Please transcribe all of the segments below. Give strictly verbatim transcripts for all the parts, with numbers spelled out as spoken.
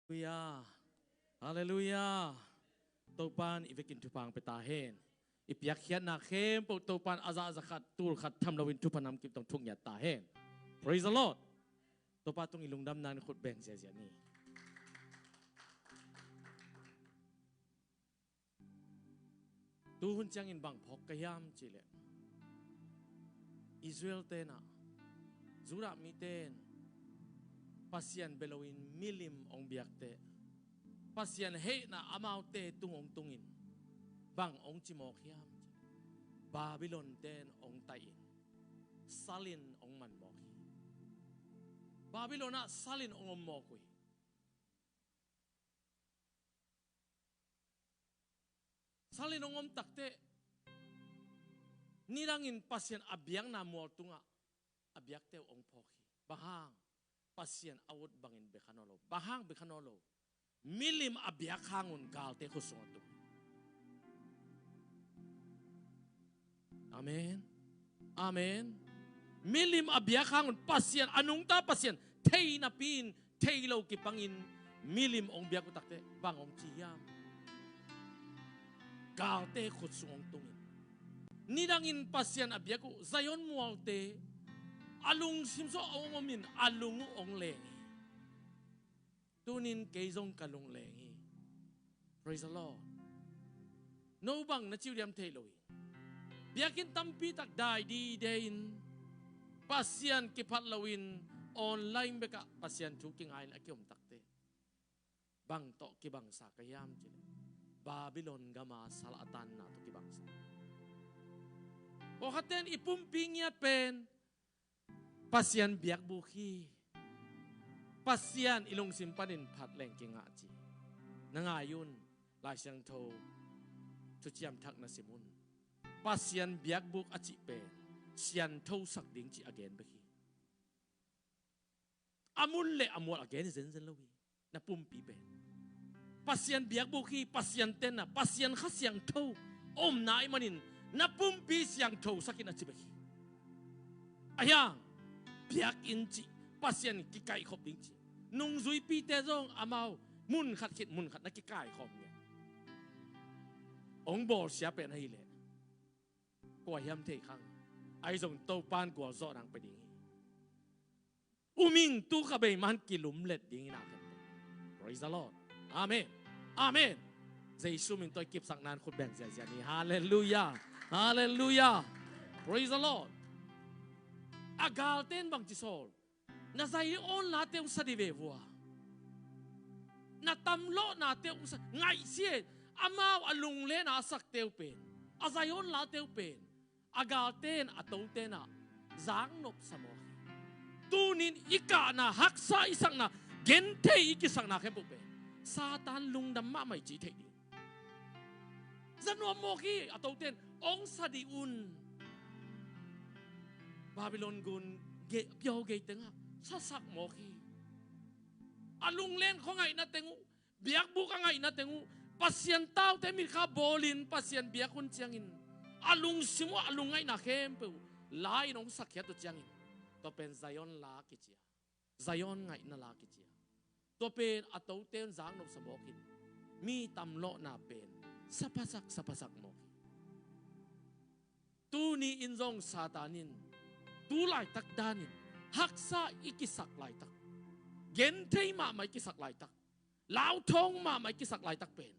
Halleluiah. Halleluiah. Topa'n i vekin thupha hong pia ta hen. I piakkhiatna khempeuh Topa'n a zah a za khat, tul khat tham loin thupha namkim tawh thuk ngiat ta hen. Praise the Lord. Topa tung i lungdamna in khut beng ziazia ni. Tu hun ciangin bang phawk ka hiam cih leh, Israel-te'n ah, Judah mite'n Pasian bia loin milim hong biak teh, Pasian hehna amaute tung hong tungin bang hong ci mawk hiam cih leh, Babylon-te'n hong taihin salin hong man mawk hi. Babylon ah salin hong om mawk uh hi. Salin hong om tak teh, nidangin Pasian a biakna mual tungah a biakte uh hong phawk hi. Bang hang? Pasian a ut bangin bia kha nawn lo. Bang hang bia kha nawn lo? Milim a biak hang un galte khut sungah tung. Amen. Amen. Milim a biak hang un Pasian, a nungta Pasian thei napi-in, thei lo kipangin milim hong biak uh tak teh bang hong ci hiam? Galte khut sung hong tungin. Nidangin Pasian a biak uh Zion mualte a lungsim sungah hong omin a lung uh hong leng hi. Tunin kei zong ka lung leng hi. Praise the Lord. No bang na ci uh diam thei lo hi. Biakinn tampi tak dai dide-in, Pasian kiphat loin online bekah Pasian thu kingai-in a kiom tak teh, bang tawh kibangsa ka hiam cih leh, Babylon gama sal a tanna tawh kibangsa. Pawlkhatte'n i pumpi ngiat pen Pasian biakbuk hi. Pasian i lungsim panin phat leng kingah ci. Na ngai un, Lai Siangtho thuciam thak na sim un. Pasian biakbuk a cih pen siangthosak ding cih a gen bek hi. A mun le a mual a gen hi zenzen lo hi. Na pumpi pen Pasian biakbuk hi. Pasian tenna, Pasian Kha Siangtho omna ahih manin na pumpi siangthosak in a ci bek hi. Ahi hang biakinn cih, Pasian kikaihkhop ding cih, nungzuipite zong amau mun khat khit mun khat na kikaikhawm ngiat. Hong bawlsia pen ahih leh kua hiam thei khang. Ahi zong Topa'n gualzawhna hong pia ding hi. Um ing, tu kha bei man kilumlet ding hi na khempeuh. Praise the Lord. Amen. Amen. Jesu min tawh i kipsakna in khut beng ziazia ni. Halleluiah. Halleluiah. Praise the Lord. A galte'n bangci sawl? Na Zion late hong sa dih ve vua. Na tamlawhnate hong sa, ngaihsia in, amau a lunglena a sakte uh pen, a Zion late uh pen a galte'n, a tote'n ah zaknop sa mawk hi. Tunin i kahna, haksa i sakna, genthei i kisakna khempeuh pen Satan lungdam mahmah hi cih theih ding. Za nuam mawk hi. A tote'n hong sa dih un. Babylon gun ge-, piau gei tengah sasak mawk hi. A lunglen khuangaihna teng uh, biakbuk a ngaihna teng uh, Pasian taute mitkha bawlin Pasian biak hun ciangin a lungsim uh a lungngaihna khempeuh la-in hong sakhiat uh ciangin, tua pen Zion la kici a, Zion ngaihna la kici a. Tua pen a tote'n zaknop sa mawk in, mi tamlawhna pen saphasak, saphasak mawk hi. Tuni-in zong Satan in tu laitak danin haksa i kisak laitak, genthei mahmah i kisak laitak, lauthawng mahmah i kisak laitak pen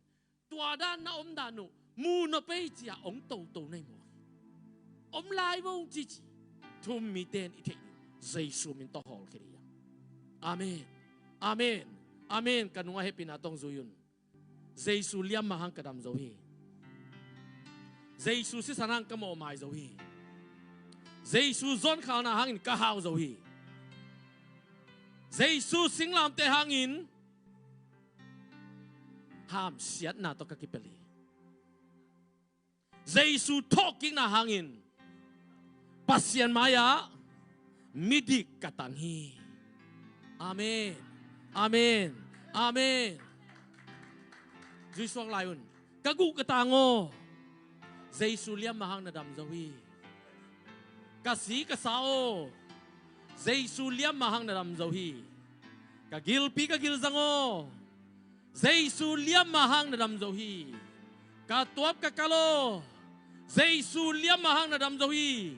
tua dan na omdan uh mu nop ei ci-a hong toto na hi mawk hi. Om lai vo hong cici thu-um mite'n i theih ding, Jesu min tawh hawlkhia ding hi hang. Amen. Amen. Amen. Ka nungah hehpihna tawh hong zui un. Jesu liamma hang ka dam zo hi. Jesu sisan hang ka mawhmai zo hi. Jesu zonkhalna hangin ka hau zo hi. Jesu singlamteh hangin hamsiatna tawh ka kipel hi. Jesu thawhkikna hangin Pasian mai-ah midik ka tang hi. Amen. Amen. Amen. Zui suak lai un. Ka guh ka tang aw, Jesu liamma hang na dam zo hi. Ka si ka sa aw, Jesu liamma hang na dam zo hi. Ka gilpi ka gilzang aw, Jesu liamma hang na dam zo hi. Ka tuap ka kal aw, Jesu liamma hang na dam zo hi.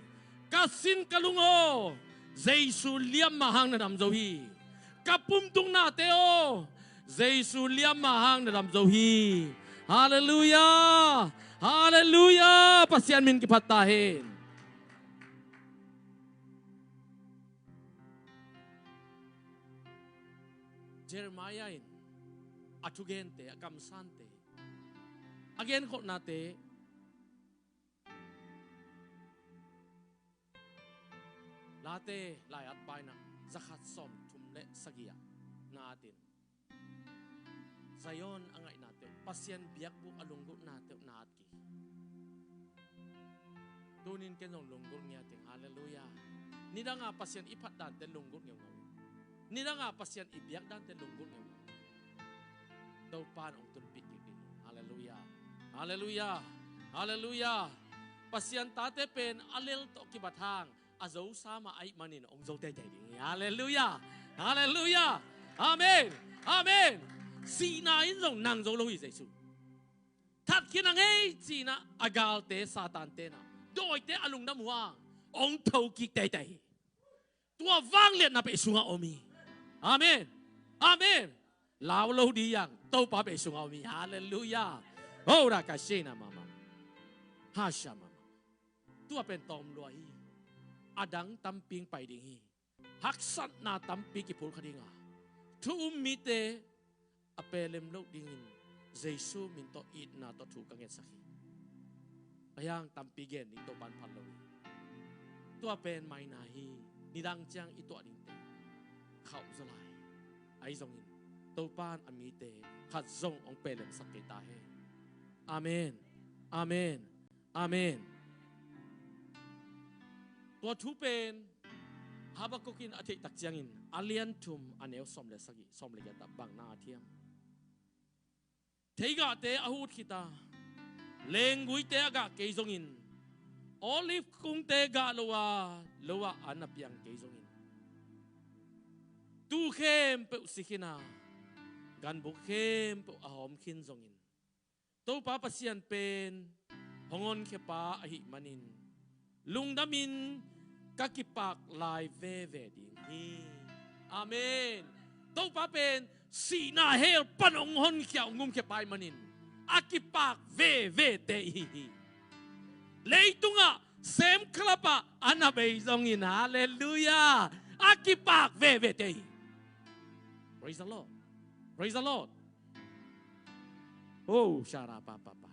Ka sin ka lung aw, Jesu liamma hang na dam zo hi. Ka pumtuknate aw, Jesu liamma hang na dam zo hi. Halleluiah. Halleluiah. Pasian min kiphat ta hen. Jeremiah in a thugente, a kamsante, a genkholhnate, Late lai at paina zakhat sawmthum le sagih ah na atin, Zion a ngaihnate uh, Pasian biakbuk a lunggulhnate uh na at kik hi. Tunin ken zong lunggulh ngiat ing. Halleluiah. Nidanga Pasian i phat dante lunggulh ngeungau ing. Nidanga Pasian i biak dante lunggulh ngeungau ing. Topa in hong tunpih kik ding hi. Halleluiah. Halleluiah. Halleluiah. Pasian tate pen a lel tawh kibat hang a zo sa mah ahih manin hong zo teitei ding hi. Halleluiah. Halleluiah. Amen. Amen. Sihna in zong nang zo lo hi Jesu. That khin a ngei cinah a galte, Satan tenah dawite a lungdam uh hang hong thokik teitei hi. Tua vangliatna pen i sungah om hi. Amen. Amen. Lau lo dih hang, Topa pen i sungah om hi. Halleluiah. Hora ka shena mama. Hasha mama. Tua pen tawm lua hi. A dang tampi pai ding hi. Haksatna tampi kiphulkha ding a, thu um mite a pelem loh dingin Jesu min tawh itna tawh thu ka ngetsak hi. A hiang tampi gen ding Topa in phal lo hi. Tua pen maina hi. Nidang ciang i tuah dingte khauh zaw lai. Ahi zongin Topa in a mite khat zong hong pelemsak kei ta hen. Amen. Amen. Amen. Tua thu pen Habakkuk in a theih tak ciangin a lian thum a neu sawm le sagih, sawm le giat ah bang na a thiam? Theigahte a hut khit a, lengguite a gah kei zongin, olive kungte gah lo a, lo ah an a piang kei zongin, tuu khempeuh si khin a, ganbuk khempeuh a hawm khin zongin, Topa Pasian pen hong honkhia pa ahih manin lungdamin ka kipak lai veve ding hi. Amen. Topa pen sihna hell pan hong honkhia, hong gumkhia pa ahih manin a kipak vevete i hi hi. Leitungah Sam Club ah a na bei zongin, halleluiah, a kipak vevete hi. Praise the Lord. Praise the Lord. Oh, shara pa pa pa.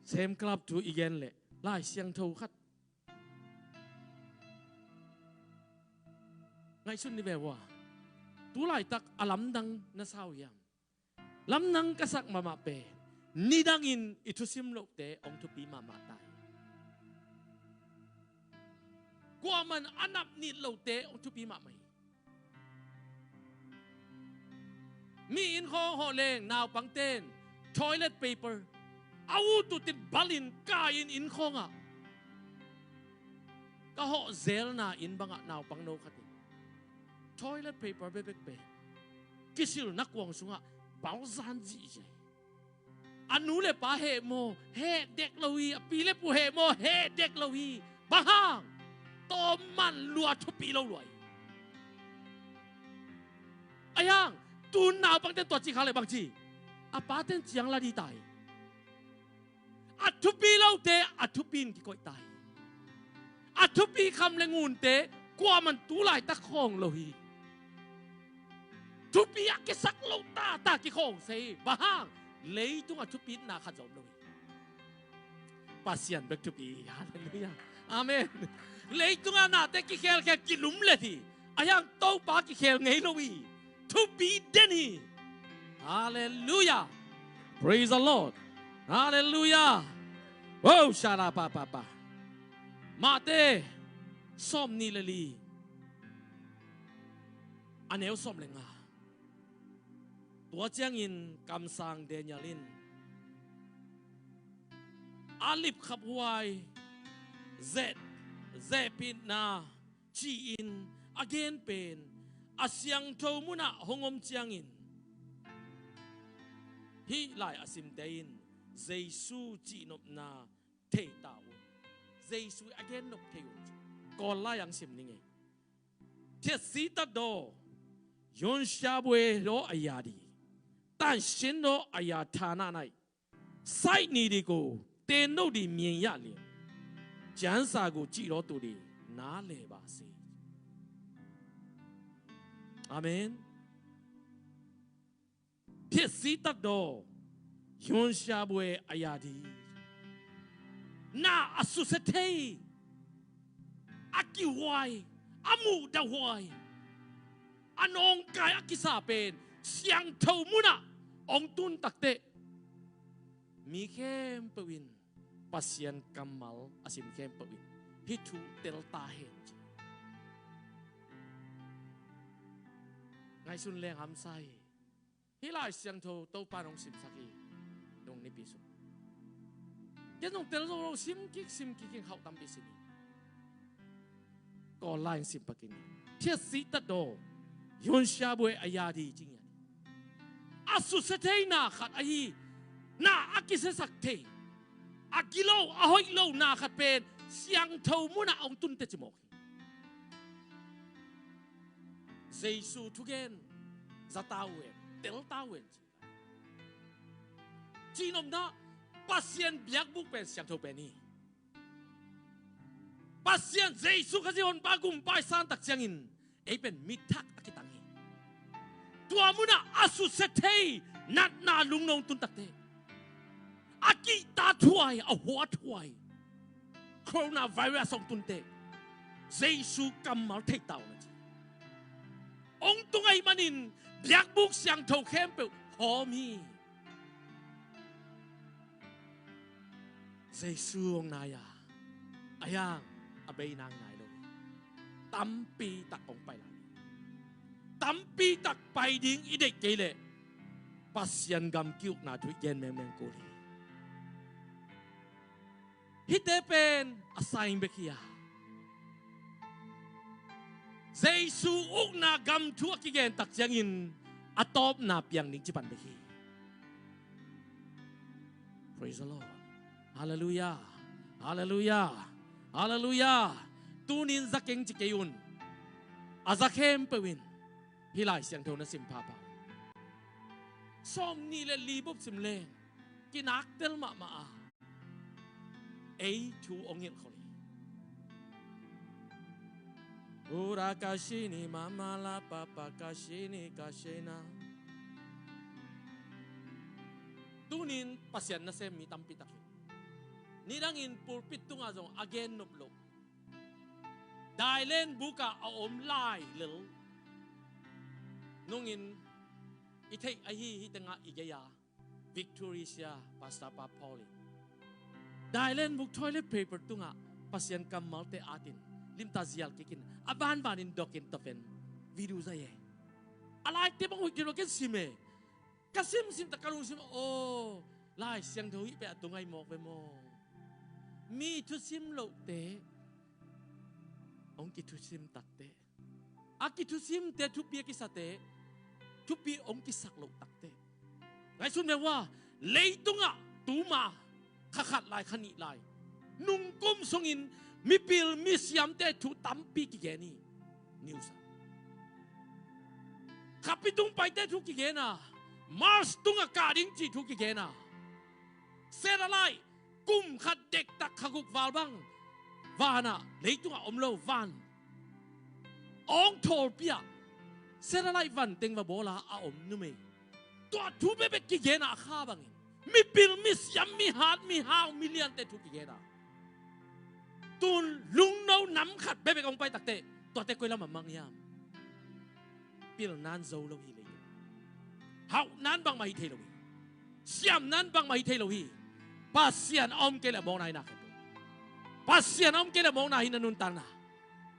Sam Club thu i gen leh Lai Siangtho khat ngaihsun ni ve ua. Tu laitak a lamdang na sa uh hiam? Lamdang ka sak mahmah pen nidangin i thusim lohte hong thupi mahmah ta hi. Kuaman a nap nit lohte hong thupi mahmah hi. Mi inn khawng hawh leng naupangten toilet paper a ut utin balin kai-in inn khawngah ka hawh zelna inn bangah naupang no khatin toilet paper bekbek pen kisilna kuang sungah balzan zihziah hi. A nu le pa heh maw? Heh dek lo hi. A pi le pu heh maw? Heh dek lo hi. Bang hang? Tawm man lua, thupi lo lua hi. Ahi hang tun naupangte tua ci khak leh bang ci? A paten ciang la dih ta hi. A thupi lote a thupi in kikoih ta hi. A thupi kham le ngunte kuaman tu laitak khawng lo hi. Thupi a kisak lo tata kikhawng se hi. Bang hang? Leitung a thupitna khat zong om lo hi. Pasian bek thupi hi. Halleluiah. Amen. Leitung a nate kikhelkhel kilumlet hi. Ahi hang Topa kikhel ngei lo hi. Thupi den hi. Halleluiah. Praise the Lord. Halleluiah. Oh, shara pa pa pa. Mate sawm nih le li a neu sawm le nga. Tua ciangin kamsang Daniel in a lipkhaphuai zeh, zehpitna ci-in a gen pen a siangtho munah hong om ciangin, hih lai a simte in Jesu cihnopna thei ta uh. Jesu a gennop thei uh. Kawl lai ang sim ning ei. 天使的道, 永遠不會落下的, 但行到亞他那內, 在你的國，天路的綿壓裡，將下個基督徒的拿來吧，是。阿門。 Phiat si tatdaw, hiunsia buai a yadi. Na a susia thei, a kihuai, a muhdahhuai, a nawngkai a kisa pen siangtho munah hong tun takteh, mi khempeuh in Pasian kammal a sim khempeuh in hih thu tel ta hen ci. Ngaihsun leng hamsa hi. Hih Lai Siangtho Topa in hong simsak hi. Nung nipi sung ken zong tel zo lo, sim kik sim kik in khauh tampi sim hi. Kawl lai in sim pak ing. Phiat si tatdaw, hiunsia buai a yadi ci ngiat. A susia thei na khat ahi, na a kisiasak thei, a gilo a hoih lo na khat pen siangtho munah hong tun teh ci mawk hi. Jesu thugen za ta uh hen, tel ta uh hen ci. Cihnopna, Pasian biakbuk pen siangtho pen hi. Pasian Jesu Khazih Honpa Gumpa i san tak ciangin ei pen mi thak a kitang hi. Tua munah a susia thei natna lungno hong tun takteh, a kihtathuai, a huathuai coronavirus hong tun teh, Jesu kammal thei ta un a ci. Hong tung ahih manin biakbuk siangtho khempeuh hawm hi. Jesu hong nai a, a hiang a bei nang nai lo hi. Tampi tak hong pai lai. Tampi tak pai ding i deih kei leh Pasian gam ki-ukna thu i gen mengmeng kul hi. Hihte pen a sign bek hi a, Jesu ukna gam thu a kigen tak ciangin a tawpna piang ding ci pan bek hi. Praise the Lord. Halleluiah. Halleluiah. Halleluiah. Tunin za keng ci kei un. A za khempeuh in hih Lai Siangtho na sim phapha. Sawmnih le li bup sim leng kinak tel mahmah a, ei thu hong hilh khol hi. Ura kashini mamala papa kashini kashena. Tunin Pasian nasem mi tampi tak hi. Nidangin pulpit tungah zong a gen nop loh, Thailand bukah a om lai lel nungin i theih ahi, hih tengah i gei a Victoria Pastor Pa Paul in Thailand buk toilet paper tungah Pasian kammalte atin limta zial kikin a vanvanin dokin tapen video zai e. A laite bang huih kilo ken sim e. Ka simsim ta ka lungsim, aw, Lai Siangtho hih pe a tungai mawk ve maw? Mi thusim lohte hong kithusim takteh, a kithusimte thupi a kisate thupi hong kisak loh takteh, ngaihsun ve ua, leitungah tuma kha khat lai kha nih lai nungkum sungin mipil misiamte thu tampi kigen hi. News ah khapi tung paite thu kigen a, Mars tungah kah ding cih thu kigen a, satellite kum khat dektak kha guk val bang vanah, leitungah om lo van awng thawlpi ah satellite van teng va bawl a a om numei. Tua thu bekbek kigen a, a kha bangin mipil misiam mihat mihau miliante thu kigen a, tun lungno nam khat bekbek hong pai takteh tuate koi lamah mang hiam? Pilnan zo lo hi lei. Hauhnan bangmah hi thei lo hi. Siamnan bangmah hi thei lo hi. Pasian a om kei leh a mawkna hi na khen. Pasian a om kei leh a mawkna hi na nuntakna.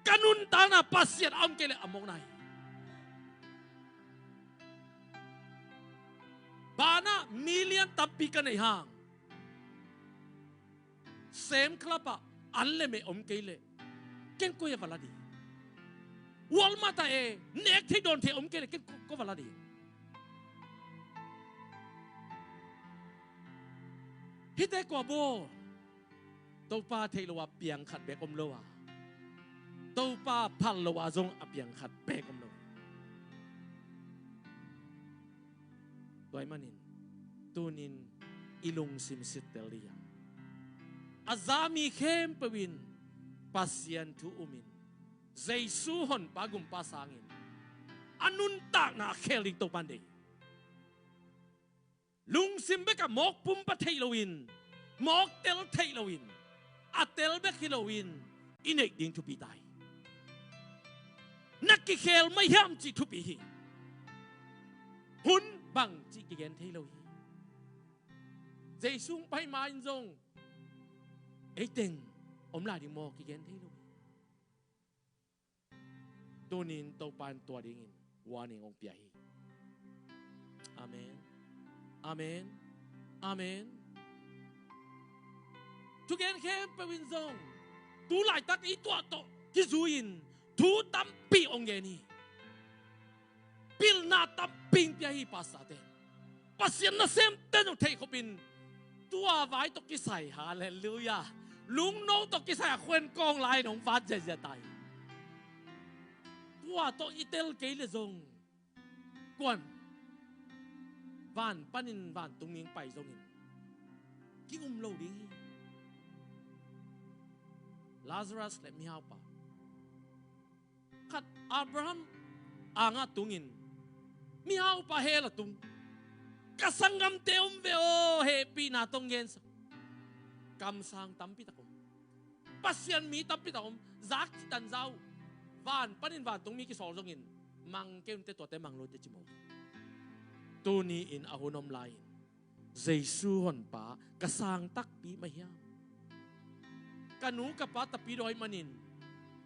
Ka nuntakna Pasian a om kei leh a mawkna hi. Banah million tampi ka neih hang, Sam Club ah an le meh om kei leh ken koi a va la ding? Walmart ah e, nek thei dawn thei om kei le ken ko, ko va la ding. Hihte kua bawl? Topa theih lo a piang khat bek om lo a, Topa phal lo a zong a piang khat bek om lo. Tua ahih manin tunin i lungsim sittel ding a, a za mi khempeuh in Pasian thu umin, Jesu Honpa Gumpa sangin a nuntakna a khel ding Topa in deih. Lungsim bekah mawk pumpa theih loin, mawk tel theih loin, a tel bek hi loin i neih ding thupi ta hi. Na kikhel mah hiam cih thupi hi. Hun bang cih kigen thei lo hi. Jesu hong pai ma-in zong ei teng om lai ding maw kigen thei lo hi. Tunin Topa in tua dingin warning hong pia hi. Amen. Amen. Amen. Thugen khempeuh in zong tu laitak i tuah tawh kizui-in thu tampi hong gen hi. Pilna tampi hong pia hi pastorte. Pasian nasemte zong theih khopin tua vai tawh kisai, halleluiah, lungno tawh kisai a khuan kawng lai-in hong vat ziahziah ta hi. Tua tawh i tel kei le zong kuan van panin vantung mi hong pai zongin ki-um lo ding hi. Lazarus le mihaupa khat Abraham angah tungin mihaupa hell a tung. Ka sanggamte om ve aw, hehpihna tawh hong gensa. Kamsang tampi tak om. Pasian mi tampi tak om. Zak citan za uh. Van panin vantung mi kisawl zongin mang kei un te, tuate mang lo te ci mawk. Tuni-in a hun om lai-in Jesu Honpa ka sang takpi mah hiam? Ka nu ka pa tapidaw ahih manin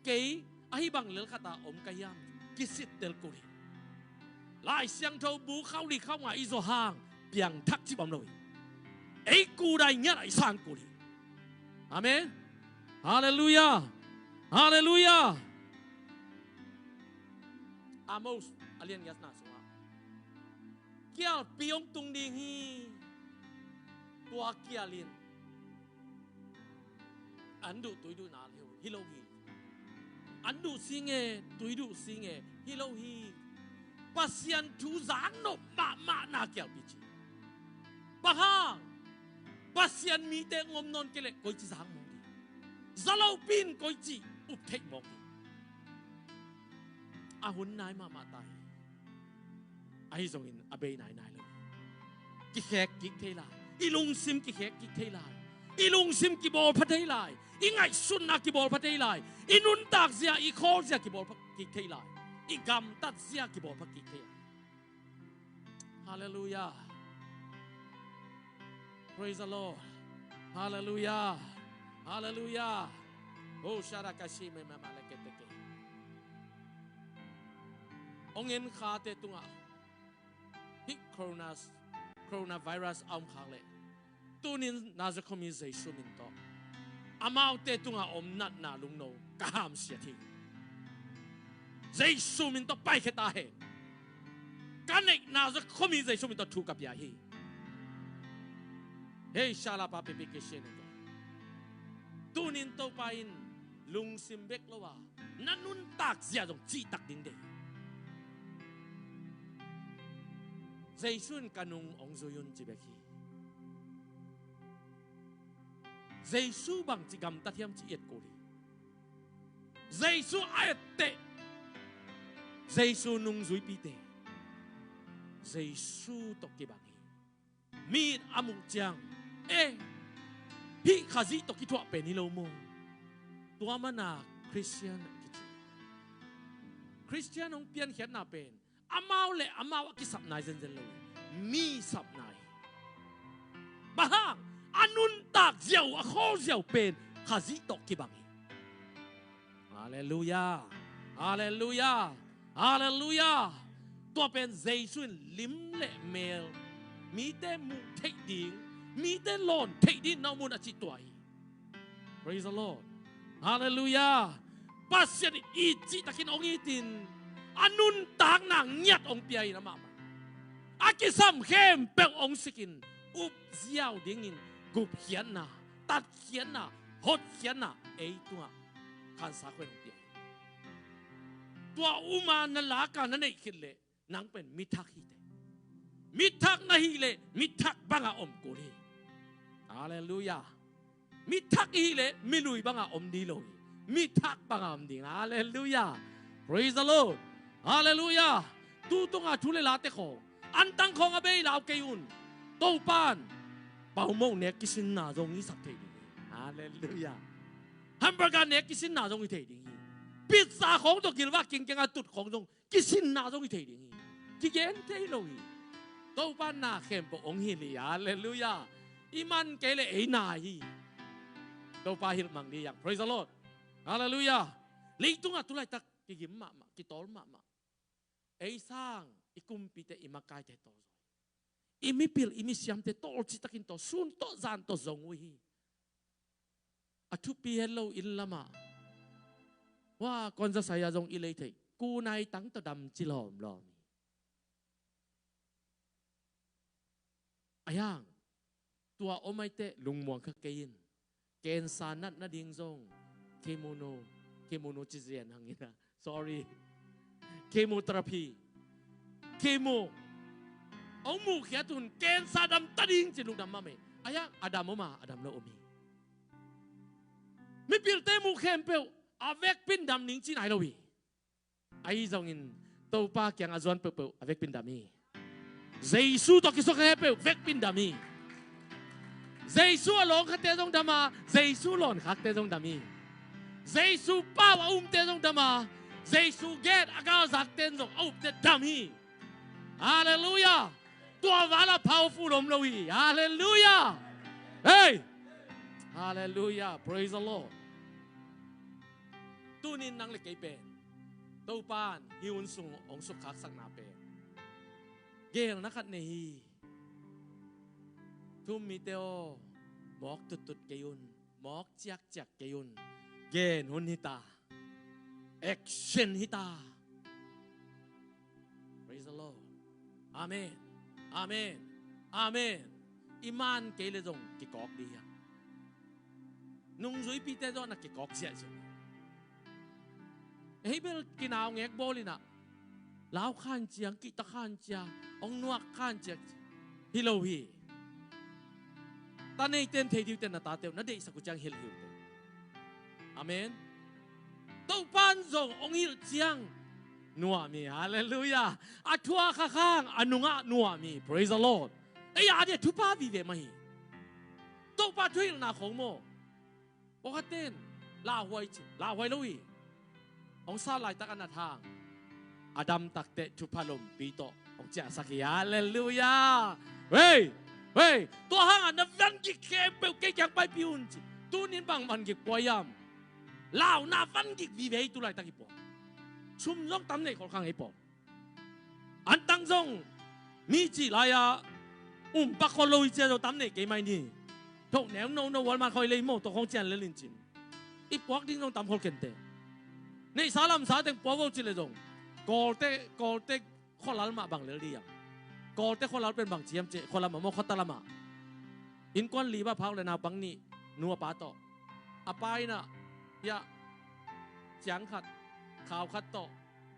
kei ahi bang lel khat ah om ka hiam? Kisittel kul hi. Lai Siangtho bu khauh li khauh nga i zawh hang piangthak cih bang om lo hi. Ei kudai ngiat ah i sang kul hi. Amen. Halleluiah. Halleluiah. Amos a lian giatna sungah kialpi hong tung ding hi. Tua kial in an duh tui duhna hi lo hi. An duh sing e, tui duh sing e hi lo hi. Pasian thu zak nop mahmahna kialpi ci. Bang hang? Pasian mite ngom nawn kei leh koici zak mawk ding? Za lopi in koici up theih mawk ding? A hun nai mahmah ta hi. Ahi zongin a bei nainai lo. Kikhek kik thei lai. I lungsim kikhek kik thei lai. I lungsim kibawlpha thei lai. I ngaihsutna kibawlpha thei lai. I nuntak zia, i khawl zia kibawlpha kik thei lai. I gamtat zia kibawlpha kik thei lai. Halleluiah. Praise the Lord. Halleluiah. Halleluiah. Oh, shara kashi me mama leketeke. Hong en khate tungah hih corona, coronavirus a om khak leh tunin Nazareth khuami Jesu min tawh amaute tungah om natna lungno ka hamsiat hi. Jesu min tawh paikhia ta hen. Ka neih Nazareth khuami Jesu min tawh thu ka pia hi. Hei, shala pa pipi kisian in. Tunin Topa in lungsim bek lo a na nuntak zia zong cihtak ding deih. Jesu in ka nung hong zui un ci bek hi. Jesu bangci gamtat hiam ci i et kul hi. Jesu a etteh, Jesu nungzuipite Jesu tawh kibang hi. Mi in a muh ciang, eh, hih Khazih tawh kithuah pen hi lo maw? Tua mana Khristian a kici. Khristian hong piankhiatna pen amau le amau a kisapna hi zenzen lo hi. Mi sapna hi. Bang hang? A nuntak ziau, a khawl ziau pen Khazih tawh kibang hi. Halleluiah. Halleluiah. Halleluiah. Tua pen Jesu in lim le mel, mite muh theih ding, mite lawn theih ding na om un a cih tua hi. Praise the Lord. Halleluiah. Pasian in it cihtakin hong itin, a nuntakna ngiat hong pia in amah mah. A kisam khempeuh hong sikin, up ziau dingin gupkhiatna, tatkhiatna, hotkhiatna ei tungah khansa khuai hong pia hi. Tua uma na laka na neih khit leh, nang pen mithak hi teh. Mithak na hih leh mithak bangah om kul hi. Halleluiah. Mithak i hih leh milui bangah om ding lo hi. Mithak bangah om ding. Halleluiah. Praise the Lord. Halleluiah. Tu tunga thu le late khawng, antang khawng a bei lau kei un. Topan paumo nek kisinna zong i sak thei ding hi. Halleluiah. Hamburger nek kisinna zong i thei ding hi. Pizza khawng tawh gilvak kingkeng a tut khawng zong kisinna zong i thei ding hi. Kigen thei lo hi. Topa na khempeuh hong hilh hi. Halleluiah. I man kei leh ei nai hi. Topa hilh mang ding hi hang. Praise the Lord. Halleluiah. Leitungah tulaitak kigim mahmah, kitawl mahmah. Ei sang i kumpite, i makaite tawl zaw hi. I mipil, i misiamte tawl cihtakin tawl, sun tawh zan tawh zong uh hi. A thupi het lo inn lamah, hua Kawnza sai-ah zong i lei thei, kunai tang tawh dam ci lawmlawm hi. A hiang, tua om aiteh lungmuang kha kei in. Cancer nat nading zong chemo no, chemo no ci zen hang in a. Sorry. Chemotherapy. Chemo. Hong muhkhiat un cancer dam ta ding ci lungdam mahmah hi. A hiang, a dam om a, a dam lo om hi. Mipilte muh khempeuh a vekpi in dam ning ci nai lo hi. Ahi zongin Topa kiangah zuan peuhpeuh a vekpi in dam hi. Jesu tawh kisuak khempeuh vekpi in dam hi. Jesu a lawngkhakte zong dam a, Jesu lawnkhakte zong dam hi. Jesu pau a umte zong dam a, Jesu gen a galzakte in zong a upte dam hi. Halleluiah. Tua val ah powerful om lo hi. Halleluiah. Hey. Halleluiah. Praise the Lord. Tunin nang le kei pen Topan hih hun sung hong sukhaksakna pen geelna khat nei hi. Thu-um mite aw, mawk tuttut kei un, mawk ciakciak kei un. Gen hun hi ta. Action hi ta. Praise the Lord. Amen. Amen. Amen. I man kei le zong kikawk ding hi a. Nungzuipite zong na kikawk ziahziah. Hei bel kinau ngek bawl in a, lau khan ciang, kihta khan ciang, hong nuak khan ciang hi lo hi. Ta neite in thei dih uh teh, na tate uh na deihsak uh ciang hilh hi uh teh. Amen. Topan zong hong hilh ciang nuam hi. Halleluiah. A thuak kha khang a nungah nuam hi. Praise the Lord. Ei a dih a thupha vive mah hi. Topa thuhilhna khong maw. Pawlkhatte in lauhuai ci, lauhuai lo hi. Hong sat laitak a nat hang, a damtakteh thupha lompi tawh hong ciahsak hi. Halleluiah. Wei, wei. Tua hangah na vangik khempeuh kei kiang paipih un ci. Tunin bang vangik pua hiam? Launa vangik vive hi. Tulaitak i pua, sum zong tam nei khol khang hi pua. Antang zong mi cih lai-ah um pak khol lo hi cia zong tam nei kei mai ni. Thoh neu no no Walmart khoi lei maw, tua khong cian lel in cin. I puak ding zong tam khol kenteh. Neihsa lamsa teng pua vo ci le zong, Kawlte, Kawlte khualal mah bang lel dih hiam? Kawlte khualal pen bang ci hiam cih, khualal mah maw, khuata lamah. Innkuan li bah phak le naupang nih, nu a pa tawh. A pa in ah, hiah, ciang khat, khau khat tawh,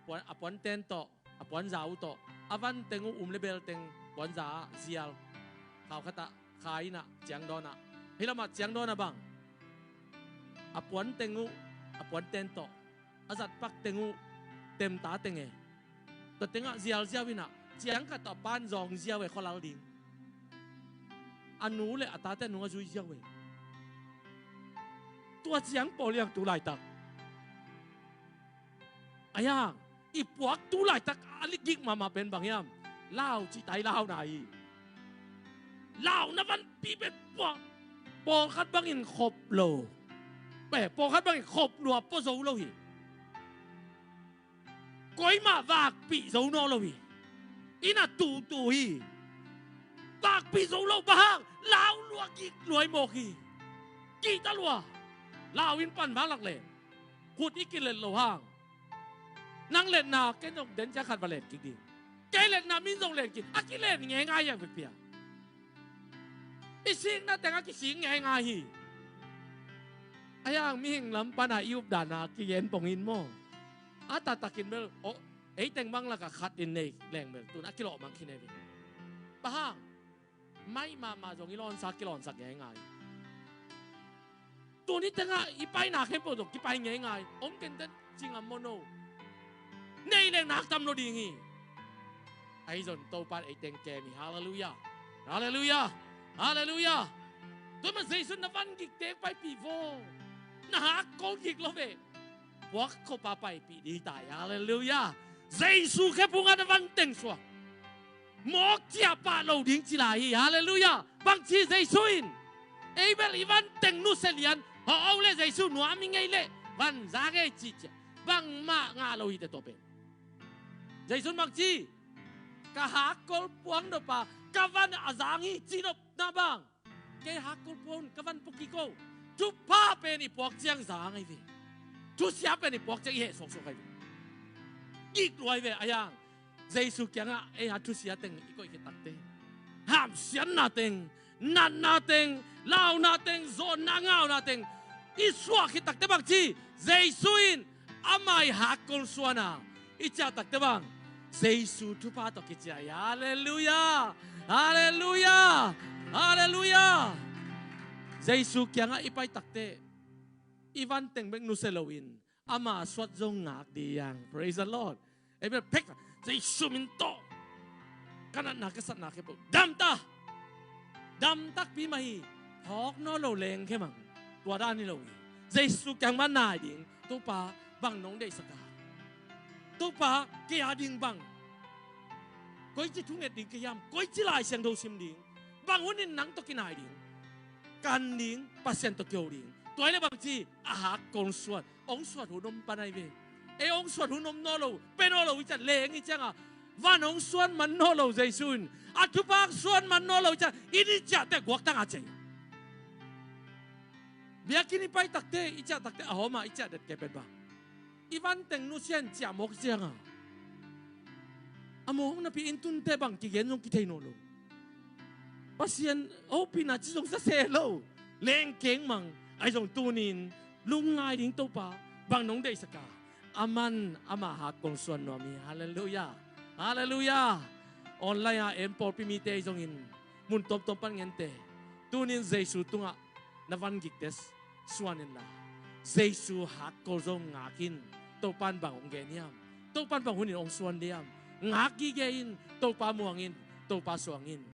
puan, a puanten tawh, a puanza uh tawh, a van teng uh um le bel teng puanza ah zial. Khau khatah kha in ah ciang dawn ah. Hih lamah ciang dawn ah bang, a puan teng uh, a puanten tawh, a zatpak teng uh temta teng e. Tua tengah zialziau in ah, ciang khat tawh a pan zawng ziau e, khualal ding. A nu le a tate a nung a zui ziau e. Tua ciang pawl hiang tu laitak. A hiang, i puak tu laitak a ligik mahmah pen bang hiam? Lau cihtai launa hi. Launa vanpi pen puak. Pawlkhat bangin khop lo. Pe, pawlkhat bangin khop lua pua zo lo hi. Koimah vakpih zo naw lo hi. Inn ah tutu hi. Vakpih zo lo, bang hang? Lau lua, kik lua hi mawk hi. Kihta lua. Lau in pan vanglak le. Khut i kilet loh hang, nang letna ken zong den ciang khat va len kik ding. Kei letna min zong len kik, a kilen ngeingai hiang vekpi a. I sikna teng a kisik ngeingai hi. Ahi hang mihing lam pana i updana kigen pongin maw, a taktakin bel, oh, ei teng bang laka khat in nei leng bel tun a kilawh mang khin ei ve. Bang hang, mai mahmah zong i lawnsa kilawngsak ngeingai. Tuni tengah i paina khempeuh zong kipai ngeingai. Om kenten cingam mono. Nei leng nak tam lo ding hi. Ahi zong Topa in ei teng kem hi. Halleluiah. Halleluiah. Halleluiah. Tua mah Jesu na van gikte paipih vaw. Na hakkol gik lo ve. Puak khopa paipih ding ta hi. Halleluiah. Jesu khephungah na van teng suak. Mawk ciah pah lo ding ci lai hi. Halleluiah. Bangci Jesu in, ei bel i van teng nusia lian, hawh o le Jesu nuam i ngei leh van za ngei ci ciah bangmah ngah lo hi te tua pen. Jesu in bangci, ka hakkol puang nop a ka van a zang hi ci nopna bang. Kei hakkol puang ka van pua kik o. Thupha pen i puak ciang zang ahi ve. Thusia pen i puak ciang i heh suaksuak ahi ve. Gik lua ahi ve. Ahi hang Jesu kiangah ei a thusia teng i koih khit takte, hamsiatna teng, natna teng, launa teng, zawnna ngauna teng i suah khit takte bangci, Jesu in ama i hakkol suan a i ciah takte bang, Jesu thupha tawh kiciah hi. Halleluiah. Halleluiah. Halleluiah. Jesu kiangah i pai takte i van teng bek nusia loin ama suat zong ngak ding hi hang. Praise the Lord. Ei bel phek, Jesu min tawh ka natna ka satna khempeuh dam ta. Dam takpi mah hi. Thawk nawn lo leng khe mang. Tua dan hi lo hi. Jesu kiang mah nai ding. Topa, bang nong deihsak a? Topa, kei a ding bang, koici thunget ding ka hiam? Koici Lai Siangtho sim ding? Bang hunin nang tawh kinai ding? Kan ding, Pasian tawh kiho ding. Tua hi leh bangci, a hakkol suan. Hong suat hun om pan ahi ve. Ei hong suat hun om nawn lo, pia nawn lo i ciah leng i cianga, van hong suan man nawn lo Jesu in, a thupha hong suan man nawn lo i ciah, i ni ciahte guaktang a cei. Biakinn i pai takte, i ciah takte, a hawma i ciah det kei pen bang, i van teng nusia in ciah mawk cianga, a mawk napi in tunte bang kigen zong kithei nawn lo. Pasian hopihna ci zong sa se lo. Leng keng mang. Ahi zong tunin lungngai ding, Topa, bang nong deihsak a? Aman ama hakkol suan nuam hi. Halleluiah. Halleluiah. Online a en pawlpi mite ahi zongin, mun tuamtuam pan ngente, tunin Jesu tungah na van gikte suan inla, Jesu hakkol zong ngak in. Topa in bang hong gen hiam? Topa in bang hunin hong suan diam? Ngak gige in. Topa muang in. Topa suang in.